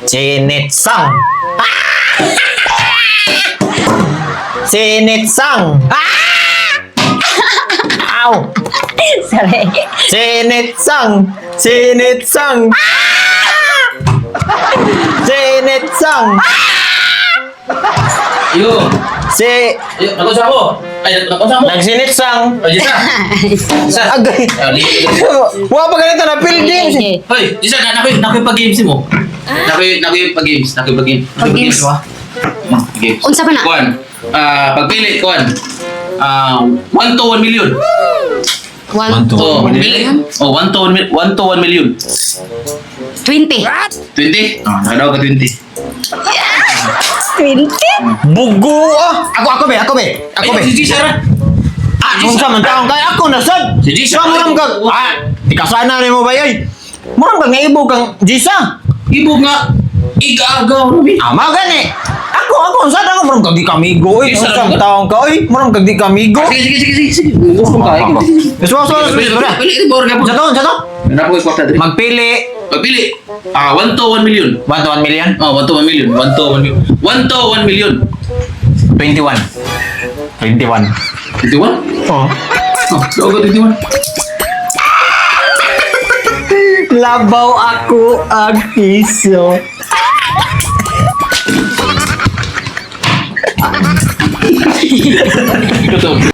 Sinitsang. Sinitsang. Aw! Sorry. Sinitsang. Sinitsang. Sinitsang. Yo. Si Yo, nakunsa ko. Ay, nakunsa mo. Nagsinitsang. Ay, Jisa. Jisa. Agay. Ah, Wa pa ganito na building. Okay. Hoy, Jisa, na nakoy nakoy pa-games mo. Nakoy nakoy pa-games, nakoy pa-games. Nakoy Pa-games. pa. Games. Unsa pa na? Kuan. Ah, pagpili kuan. Ah, 1 to 1 million. 1 to Oh, pili. Oh, 1 to 1 million, 1 to 1 million. 20. 20? Ah, nakadaw ka 20. 20? Bugo ah. Ako ako be, ako be. Ako be. Ay, si Jisa ra. Ah, kung sa man taong kay ako na sad. Si Jisa. Sa murang kag ah, ikasana nimo ba yoy? Murang kag naibog kang Jisa. Ibog nga. Igaagaw rubi. Ama gani. Ako ako unsa ako murang kag di kamigo oy. Jisa, Unsa ano? taong ka oy? Murang kag di kamigo. Sige, sige, sige, sige, sige. Gusto ka. Gusto ko Pili, pili, pili, bor ka po. Sa to, sa to. Napo ko kwarta diri. Magpili Pagpili. Ah, 1 to 1 million. 1 to 1 million. Oh, 1 to 1 million. 1 to 1 million. 1 to 1 million. 21. 21. 21? Oh. Oh, daw ka 21. Labaw ako ang piso. Ito.